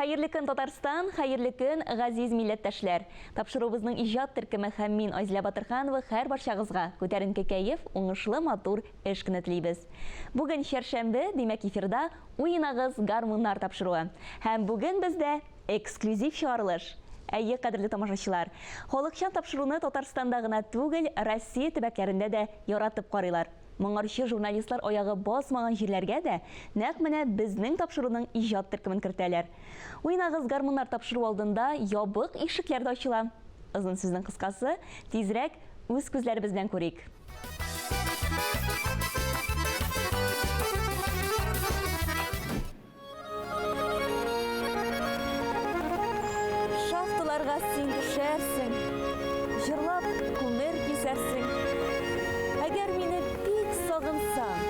Хәерле көн, Татарстан, хәерле көн, газиз милләттәшләр! Тапшыруыбызның иҗат төркеме һәм мин, Айзилә Батырханова, һәрбарчагызга күтәренке кәеф, уңышлы, матур эш көне телибез. Бүген чәршәмбе, димәк эфирда Уенагыз, гармуннар тапшыруы. Һәм бүген бездә эксклюзив чыгарылыш! Әйе, кадерле тамашачылар, халыкчан тапшыруны Татарстанда гына түгел, Россия төбәкләрендә дә яратып карыйлар. Моңарчы журналистлар аягы басмаган җирләргә дә нәкъ менә безнең тапшыруның иҗат төркемен кертәләр. Уйнагыз, гармуннар тапшыру алдында ябык ишекләр дә ачыла. Озын сүзнең кыскасы, тизрәк үз күзләребез белән күрик. Шахталарга син төшәрсең, җырлап күмер кисәрсең. Әгәр мине бик сагынсаң,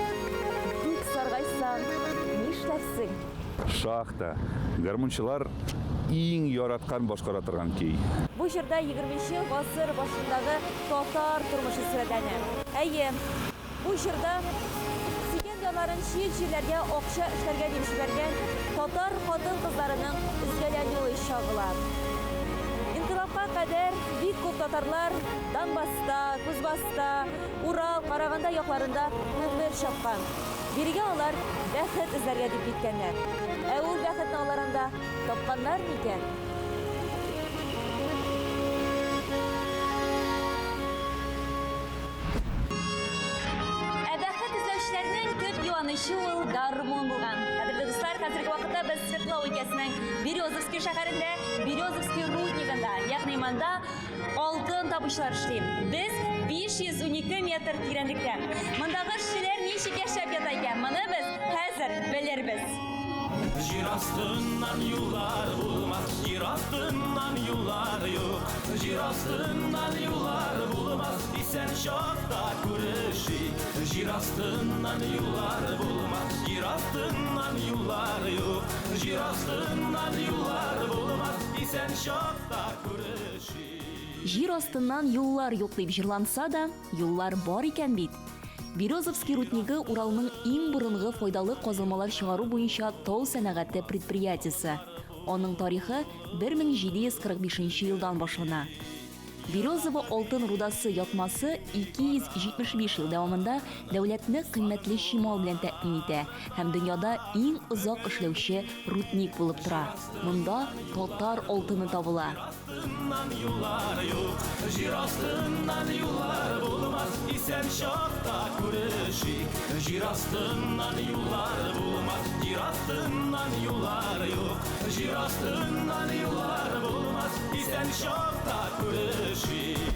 бик саргайсаң, нишләрсең? Шахта, гармунчылар иң яраткан башкара торган көй. Бу җырда егерменче гасыр башындагы татар тормышы сурәтләнә. Әйе, Бу чорда сөйгән ярларын чит җирләргә акча эшләргә дип җибәргән татар хатын-кызларының өзгәләнүе чагыла. Инкыйлабка кадәр бик күп татарлар Донбасста, Кузбасста, Урал, Караганда якларында күмер чапкан. Бирегә алар бәхет эзләргә дип киткәннәр. Ә ул бәхетне алар анда тапканнар микән? Ә бәхет эзләүчеләрнең төп юанычы ул гармун булган. Кадерле дуслар, хәзерге вакытта без Свердлов өлкәсенең Березовский шәһәрендә, Березовский руднигында, ягъни монда алтын табучылар эшли. Без 512 метр тирәнлектә. Мондагы эшчеләр ничек яшәп ята икән, моны без хәзер белербез. Җир астыннан юллар булмас, җир астыннан юллар юк. Җир астыннан юллар булмас, исән чакта күрешик. Җир астыннан юллар булмас, җир астыннан юллар юк. Җир астыннан юллар булмас, исән чакта күрешик. Җир астыннан юллар юк дип җырланса да, юллар бар икән бит. Березовский руднигы Уралның иң борынгы файдалы казылмалар чыгару буенча тау сәнәгате предприятиесе. Аның тарихы 1745 елдан башлана. Березово алтын рудасы ятмасы 275 ел дәвамында дәүләтне кыйммәтле чимал белән тәэмин итә һәм дөньяда иң озак эшләүче рудник булып тора. Монда татар алтыны табыла. Астыннан юллар юк, җир астыннан юллар булмас, исән чакта күрешик. Җир астыннан юллар булмас, җир астыннан юллар юк, җир астыннан юллар булмас, исән чакта күрешик.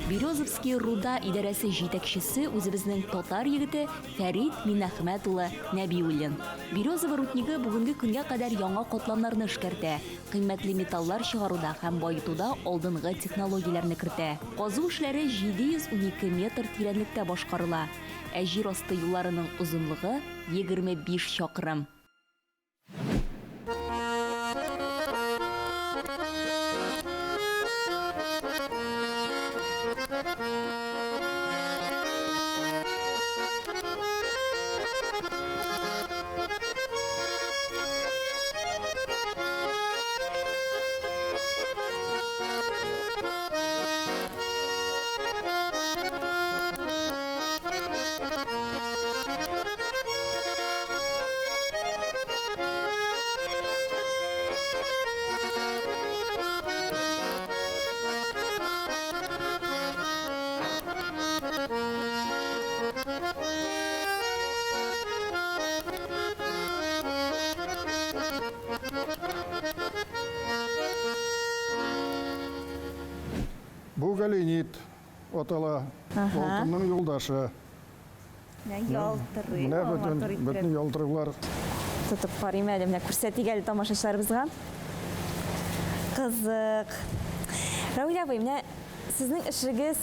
Березовский руда идарәсе җитәкчесе үзебезнең татар егете Фәрит Миннәхмәт улы Нәбиуллин. Березово руднигы бүгенге көнгә кадәр яңа катламнарны эшкәртә, кыйммәтле металлар чыгаруда һәм баетуда алдынгы технологияләрне кертә. Казу эшләре 712 метр тирәнлектә башкарыла, ә җир асты юлларының озынлыгы, 25 чакрым. Бу галенит атала. Алтынның юлдашы. Менә ялтырый. Менә бөтен, бөтен ялтырыйлар. Тотып карыйм әле, менә күрсәтик әле тамашачыларыбызга. Кызык. Равил абый, менә Сезнең эшегез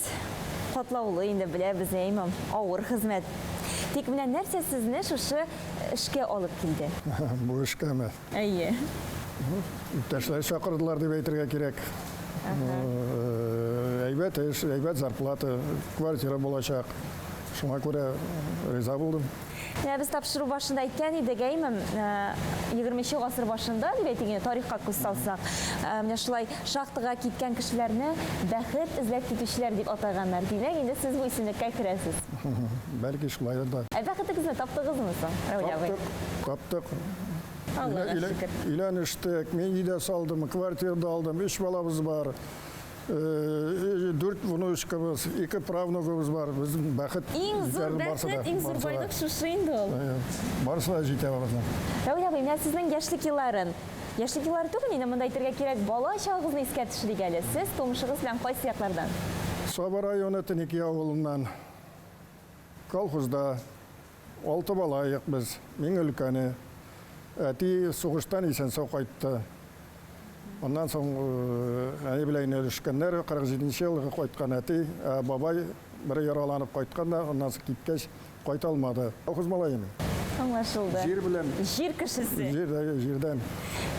катлаулы инде, беләбез, әйме, авыр хезмәт. Тик менә нәрсә сезне шушы эшкә алып килде? Бу эшкәме? Әйе. Иптәшләр чакырдылар дип әйтергә кирәк. Әйбәт эш, әйбәт зарплата, квартира булачак. Шуңа күрә риза булдым. Менә без тапшыру башында әйткән идек, әйме, 20 гасыр башында, дип әйтик инде, тарихка күз салсак, менә шулай шахтага киткән кешеләрне бәхет эзләп китүчеләр дип атаганнар. Димәк, инде сез бу исемлеккә керәсез. Бәлки шулайдыр да. Ә бәхетегезне таптыгызмы соң, Равил абый? Таптык, таптык. Аллага шөкер. Өйләнештек, мин өй дә салдым, квартира да алдым, өч балабыз бар. Дүрт внучкабыз, ике правнугыбыз бар. Безнең бәхет Иң зур бәхет, иң зур байлык шушы инде ул. Барысы да җитә барысына. Равил абый, менә сезнең яшьлек елларын, яшьлек еллары түгел инде, монда әйтергә кирәк, бала чагыгызны искә төшерик әле. Сез тумышыгыз белән кайсы яклардан? Саба районы Тенеки авылыннан. Колхозда алты бала идек без, мин өлкәне. Әти сугыштан исән-сау кайтты. Аннан соң әни белән өйләнешкәннәр, 47 нче елгы кайткан әти, ә бабай бер яраланып кайткан да, аннан соң киткәч кайта алмады. Колхоз малае мин. Аңлашылды. Җир белән. Җир кешесе. Җир, җирдән.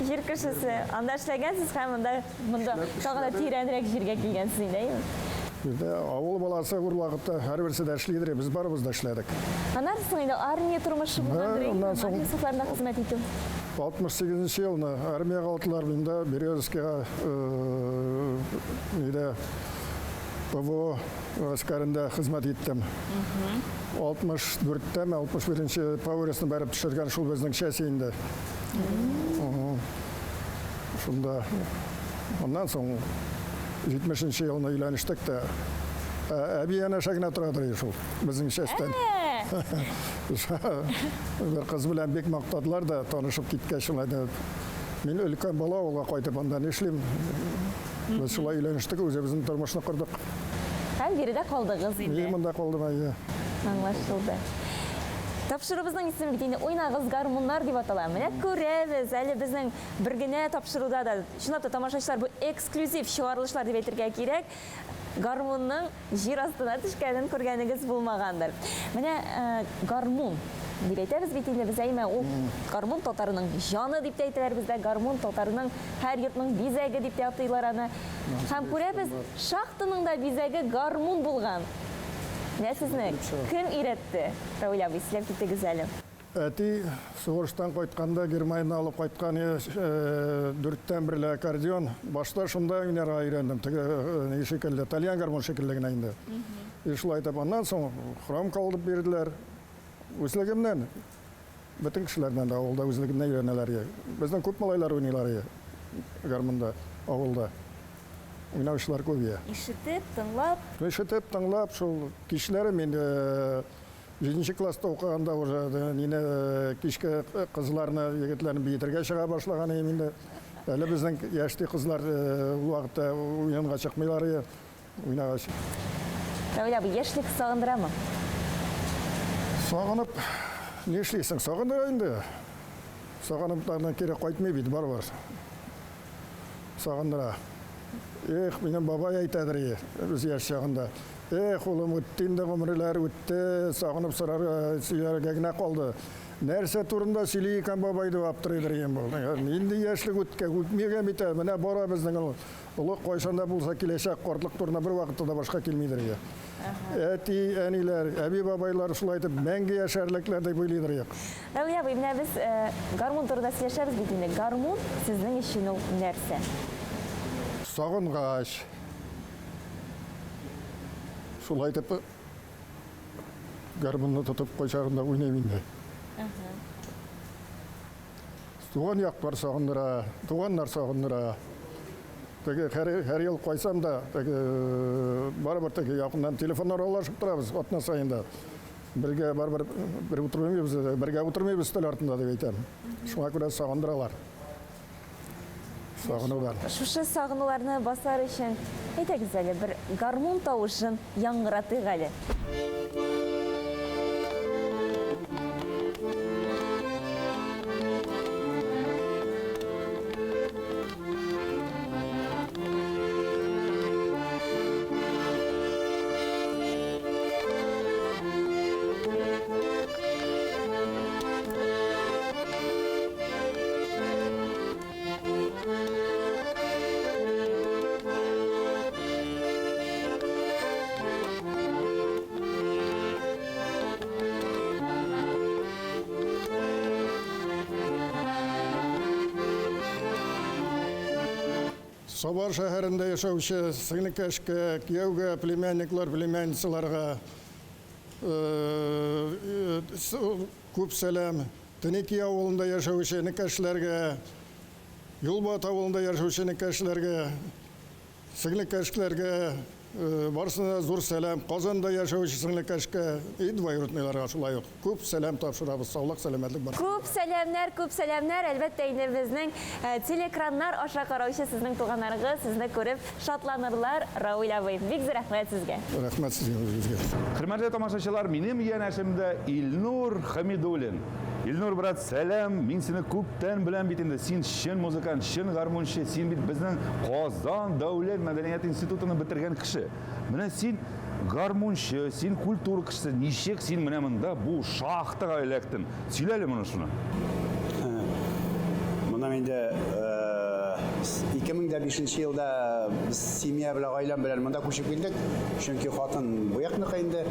Җир кешесе. Анда эшләгәнсез һәм монда Монда тагы да тирәнрәк җиргә килгәнсез инде, әйеме? Бездә авыл баласы ул вакытта һәрберсе дә эшлидер, без барыбыз да эшләдек. Аннан соң инде армия тормышы булгандыр, әйеме? Армия сафларында хезмәт итү. 68 нче елны армиягә алдылар, мин дә Березовскийга нидә ПВО гаскәрендә хезмәт иттем. 64 тәме, 61 нче ПВО-ны бәреп төшергән шул безнең часть инде. Шунда аннан соң 70 нче елны өйләнештек тә, әби янәшә генә торадыр иде шул, безнең чәчтән. Бер кыз белән бик мактадылар да, танышып киткәч, шулай да мин өлкән бала авылга кайтып анда нишлим? Без шулай өйләнештек, үзебезнең тормышны кордык. Һәм биредә калдыгыз инде. Мин монда калдым, әйе. Аңлашылды. Тапшыруыбызның исеме бит инде Уйнагыз гармуннар дип атала. Менә күрәбез, әле безнең Бер генә тапшыруда да, чынлап та, тамашачылар, бу эксклюзив чыгарылышлар дип әйтергә кирәк, гармунның җир астына төшкәнен күргәнегез булмагандыр. Менә гармун дип әйтәбез бит инде без, әйме, ул гармун татарның җаны дип тә әйтәләр бездә, гармун татарның һәр йортның бизәге дип тә атыйлар аны. Һәм күрәбез, шахтаның да бизәге гармун булган. Менә сезне кем өйрәтте, Равил абый, сөйләп китегез әле. Әти сугыштан кайтканда Германиядән алып кайткан дүрттән берле аккордеон. Башта шунда уйнарга өйрәндем. Теге ни шикелле, тальян гармун шикелле генә инде. И шулай итеп, аннан соң хромка алып бирделәр. Үзлегемнән, бөтен кешеләрдән дә авылда үзлегеннән өйрәнәләр. Безнең күп малайлар уйныйлар гармунда авылда. Уйнаучылар күп. Ишетеп, тыңлап. Ишетеп, тыңлап, шул кичләре мин Җиденче класста укыганда уже мине кичке кызларны, егетләрне биетергә чыга башлаган идем инде. Әле безнең яшьти кызлар ул вакытта уенга чыкмыйлар иде, уйнагач. Равил абый, яшьлек сагындырамы? Сагынып нишлисең? Сагындыра инде. Сагынып та кире кайтмый бит барыбер. Сагындыра. Эх, минем бабай әйтәдер и, без яшь чагында. Эх, улым, үтте инде гомерләр, үтте, сагынып сорар, сөйләргә генә калды. Нәрсә турында сөйли икән бабай дип аптырыйдыр идем бу. Нинди яшьлек үткән, үтмәгән бит әле. Менә бара безнең ул олы кайчан да булса киләчәк картлык турында бер вакытта да башка килмидер иде. Әти, әниләр, әби-бабайлар шулай итеп мәңге яшәрлекләр дип уйлыйдыр идек. Равил абый, менә без гармун турында сөйләшәбез бит инде. Гармун сезнең өчен ул нәрсә? Сагынгач, шулай итеп гармунны тотып кайчагында уйныйм инде. Туган яклар сагындыра, туганнар сагындыра. Теге һәр, һәр ел кайсам да, теге барыбер теге якыннан телефоннар аралашып торабыз атна саен да. Бергә барыбер бер утырмыйбыз, бергә утырмыйбыз өстәл артында дип әйтәм. Шуңа күрә сагындыралар. Сагынудан. Шушы сагынуларны басар өчен, әйдәгез әле, бер гармун тавышын яңгыратыйк әле. Сабар шәһәрендә яшәүче сеңлекәшкә, кияүгә, племянниклар, племянницаларга күп сәлам. Тенеки авылында яшәүче энекәшләргә, Юлбат авылында яшәүче энекәшләргә, сеңлекәшләргә барысына да зур сәлам. Казанда яшәүче сеңлекәшкә и двоюродныйларга шулай ук күп сәлам тапшырабыз. Саулык, сәламәтлек барысына. Күп сәламнәр, күп сәламнәр. Әлбәттә инде безнең телеэкраннар аша караучы сезнең туганнарыгыз сезне күреп шатланырлар, Равил абый. Бик зур рәхмәт сезгә. Рәхмәт сезгә үзегезгә. Хөрмәтле тамашачылар, минем янәшемдә Илнур Хамидуллин. Илнур, брат, сәлам! Мин сине күптән беләм бит инде. Син чын музыкант, чын гармунчы. Син бит безнең Казан дәүләт мәдәният институтын бетергән кеше. Менә син гармунчы, син культура кешесе. Ничек син менә монда бу шахтага эләктең? Сөйлә әле моны шуны. Моның инде 2005 елда без семья белән, гаиләм белән монда күчеп килдек. Чөнки хатын бу якныкы инде.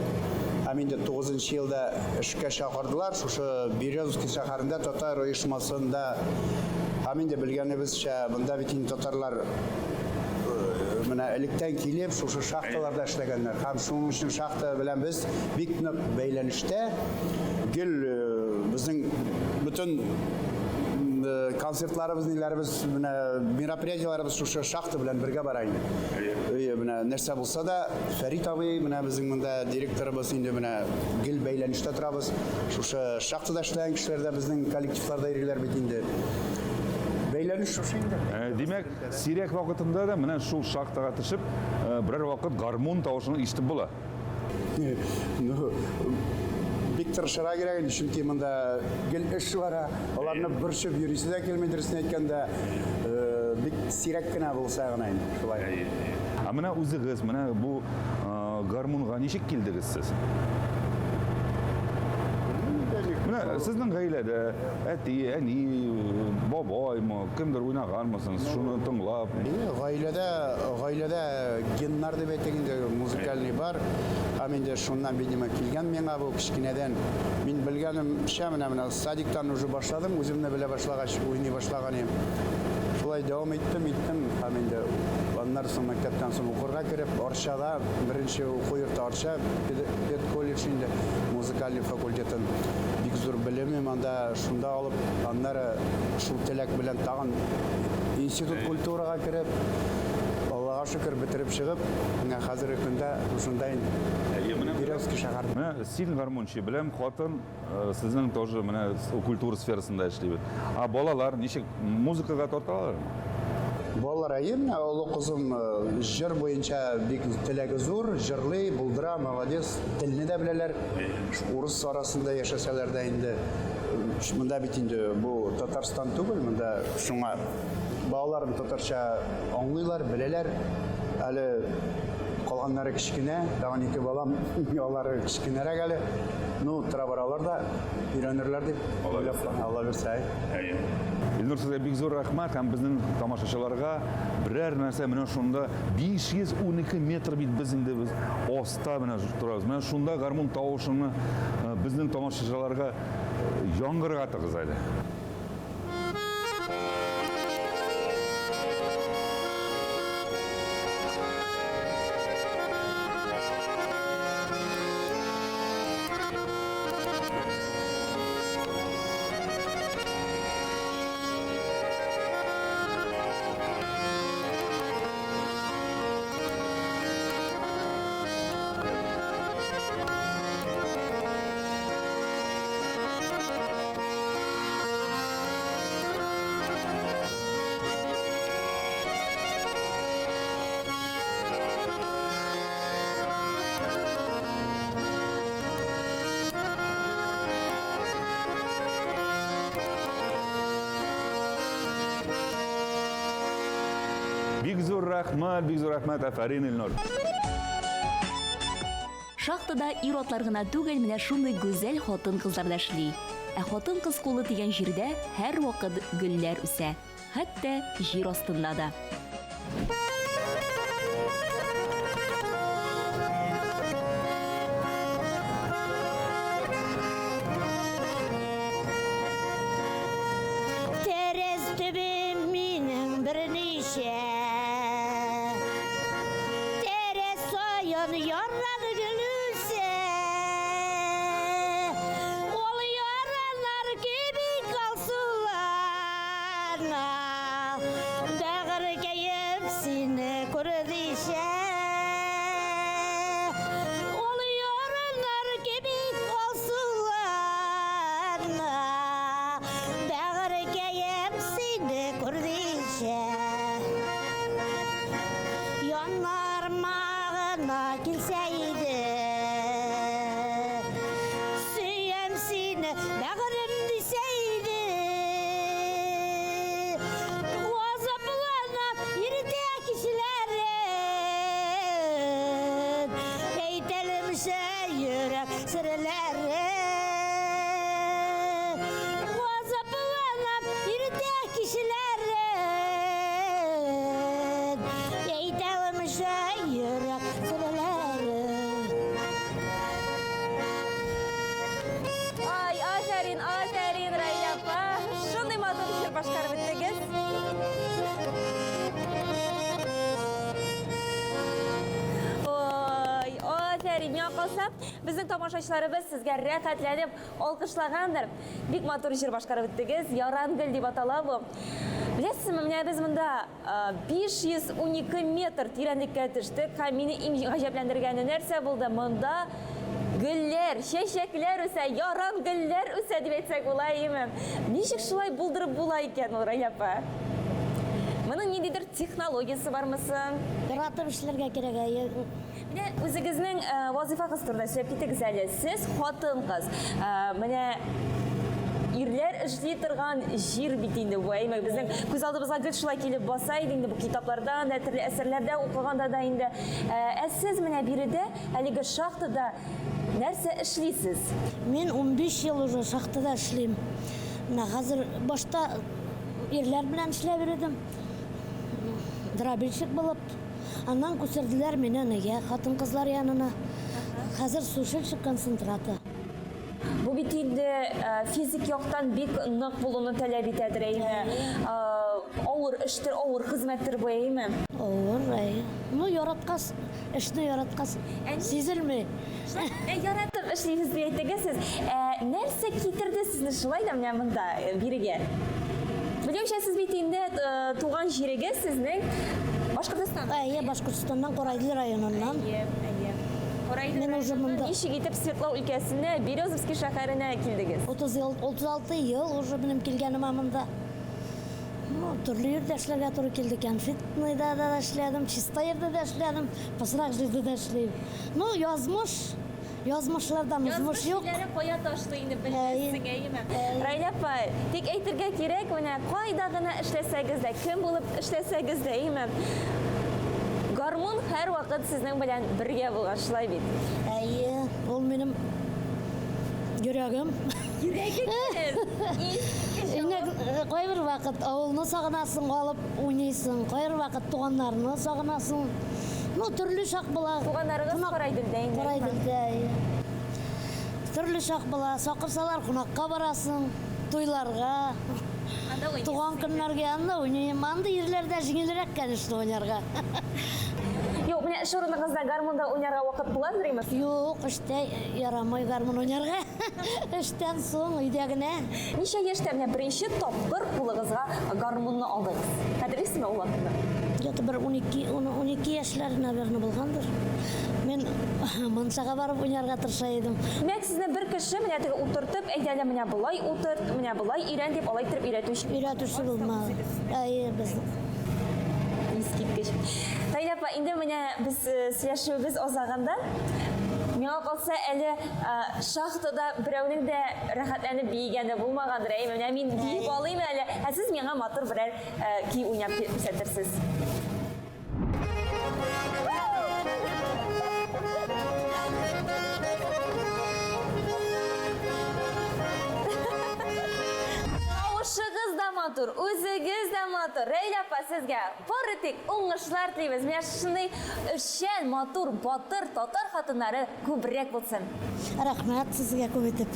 Һәм инде 9 елда эшкә чакырдылар. Шушы Березовский шәһәрендә татар оешмасында. Һәм инде белгәнебезчә, монда бит инде татарлар менә электән килеп шушы шахталарда эшләгәннәр. Һәм шуның өчен шахта белән без бик нык бәйләнештә. Гел безнең бөтен концертларыбыз, ниләребез, менә мероприятиеләребез шушы шахта белән бергә бара инде. Менә нәрсә булса да, Фәрит абый, менә безнең монда директорыбыз инде менә гел бәйләнештә торабыз. Шушы шахтада эшләгән кешеләр дә безнең коллективларда йөриләр бит инде. Бәйләнеш шушы инде. Димәк, сирәк вакытында да менә шул шахтага төшеп, берәр вакыт гармун тавышын ишетеп була. Ну, бик тырышырга кирәк инде, чөнки монда гел эш бара. Аларны борчып йөрисе дә килми, дөресен әйткәндә, бик сирәк кенә булса гына инде шулай. Ә менә үзегез, менә бу гармунга ничек килдегез сез? Менә сезнең гаиләдә әти, әни, бабаймы, кемдер уйнаганмы соң, шуны тыңлап? Гаиләдә, гаиләдә геннар дип әйтик инде, музыкальный бар. Һәм инде шуннан, видимо, килгән миңа бу кечкенәдән. Мин белгәнемчә, менә менә садиктан уже башладым, үземне белә башлагач, уйный башлаган идем. Шулай дәвам иттем, иттем һәм инде аннан соң мәктәптән соң укырга кереп, Арчада, беренче уку йорты Арча, педколледж инде, музыкальный факультетын бик зур белемем анда шунда алып, аннары шул теләк белән тагын институт культурага кереп, Аллага шөкер, бетереп чыгып, менә хәзерге көндә шушында инде. Березки шәһәрендә. Менә син гармунчы, беләм, хатын сезнең тоже менә культура сферасында эшли бит. А балалар ничек музыкага тарталармы? Балалар әйе, менә олы кызым җыр буенча бик теләге зур, җырлый, булдыра, молодец, телне дә беләләр. Урыс арасында яшәсәләр дә инде, монда бит инде бу Татарстан түгел, монда шуңа балаларым татарча аңлыйлар, беләләр. Әле калганнары кечкенә, тагын ике балам, алары кечкенәрәк әле. Ну, тора-бара алар да өйрәнерләр дип уйлап, Алла бирсә. Әйе. Илнур, сезгә бик зур рәхмәт һәм безнең тамашачыларга берәр нәрсә менә шунда 512 метр бит без инде без аста менә торабыз. Менә шунда гармун тавышыңны безнең тамашачыларга яңгыратыгыз әле. Бик зур рәхмәт, бик зур рәхмәт, афәрин, Илнур. Шахтада ир-атлар гына түгел, менә шундый гүзәл хатын-кызлар да эшли. Ә хатын-кыз кулы тигән җирдә һәрвакыт гөлләр үсә. Хәтта җир астында да. Тәрәз төбем минем берничә. Алтын яран гөл үсә. Ул яраннар кебек алсулана. Бәгырькәем сине күрдечә. Ул яраннар кебек алсулана. Бәгырькәем сине күрдечә. Яннарыма гына килсә иде. Сөям сине, бәгырем дисә иде. Газапланам иртә кичләрен. Әйтәлемсә йөрәк серләрен. Газапланам иртә кичләрен. Әйтәлемсә йөрәк серләрен. Ай, афәрин, афәрин, Раилә апа. Шундый матур җыр башкарып беттегез. Ой, афәрин. Миңа калса, безнең тамашачыларыбыз сезгә рәхәтләнеп алкышлагандыр. Бик матур җыр башкарып үттегез. Яран гөл дип атала бу. Беләсезме, менә без монда 512 метр тирәнлеккә төштек һәм мине иң гаҗәпләндергәне нәрсә булды? Монда гөлләр, чәчәкләр үсә, яран гөлләр үсә дип әйтсәк була, әйеме? Ничек шулай булдырып була икән ул, Раилә апа? Моның ниндидер технологиясе бармы соң? Яратып эшләргә кирәк, әйе. Менә үзегезнең э, вазыйфагыз турында сөйләп китегез әле. Сез хатын-кыз. Э, менә ирләр эшли торган җир бит инде бу, әйме? Безнең күз алдыбызга гел шулай килеп баса иде инде бу китаплардан да, төрле әсәрләрдә укыганда да инде. Э, ә сез менә биредә әлеге шахтада нәрсә эшлисез? Мин 15 ел уже шахтада эшлим. Менә хәзер башта ирләр белән эшләп йөрдем. Дробильщик булып. Аннан күчерделәр мине нигә, хатын-кызлар янына. Хәзер сушильщик концентраты. Бу бит инде э, физик яктан бик нык булуны таләп итәдер, әйме? Э, авыр эштер, авыр хезмәттер бу, әйме? Авыр, әйе. Ну, яраткас, эшне яраткас, сизелми. Ә яратып эшлисез дип әйтегез сез. Ә нәрсә китерде сезне шулай да менә монда э, бирегә? Белүемчә, сез бит инде э, туган җирегез сезнең Башкортостан. Әйе, Башкортостаннан, Караидел районыннан. Әйе, әйе. Караидел Мин уже районыннан монда. Ничек итеп Свердлау өлкәсенә, Березовский шәһәренә килдегез? 30 ел, 36 ел уже минем килгәнемә монда. Ну, төрле йирдә эшләргә туры килде. Конфетныйда да эшләдем, чиста җирдә дә эшләдем, пычрак җирдә дә эшлим. Ну, язмыш, язмышлардан узмыш юк. Язмыш кая ташлый инде белмәссең, әйеме? Раилә апа, тик әйтергә кирәк, менә кайда гына эшләсәгез дә, кем булып эшләсәгез дә, әйеме? Гармун һәрвакыт сезнең белән бергә булган, шулай бит? Әйе, ул минем йөрәгем. Йөрәгегез! Инде кайбер вакыт авылны сагынасың, алып уйныйсың, кайбер вакыт туганнарны сагынасың. Ну, төрле чак була. Туганнарыгыз Карайделдә инде. Карайделдә, әйе. Төрле чак була. Чакырсалар, кунакка барасың, туйларга, туган көннәргә анда уйныйм. Анда ирләрдә җиңелрәк, конечно, уйнарга. Юк, менә эш урыныгызда гармунда уйнарга вакыт буладыр имеш? Юк, эштә ярамый гармун уйнарга. Эштән соң өйдә генә. Ничә яшьтә менә беренче тапкыр кулыгызга гармунны алдыгыз? Хәтерлисезме ул вакытны? Где-то бер 12, 12 яшьләр, наверное, булгандыр. Мин мунчага барып уйнарга тырыша идем. Димәк, сезне бер кеше менә теге утыртып, әйдә әле менә болай утырт, менә болай өйрән дип алай иттереп өйрәтүче. Өйрәтүче булмады. Әйе, без. Искиткеч. Наилә апа, инде менә без э, сөйләшүебез азагында миңа калса әле э, шахтада берәүнең дә рәхәтләнеп биегәне булмагандыр. Әйе, менә мин биеп алыйм әле, ә сез миңа матур берәр э, көй уйнап күрсәтерсез. Тавышыгыз да матур, үзегез дә матур. Рәйлә апа, сезгә бары тик уңышлар телибез. Менә шушындый эшчән, матур, батыр татар хатыннары күбрәк булсын. Рәхмәт сезгә күп итеп.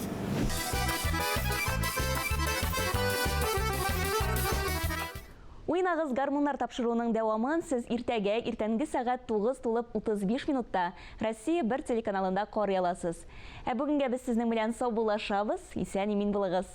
Уйнагыз гармуннар тапшыруының дәвамын сез иртәгә иртәнге сәгать 9 тулып 35 минутта Россия 1 телеканалында карый аласыз. Ә бүгенгә без сезнең белән саубуллашабыз, исән-имин булыгыз!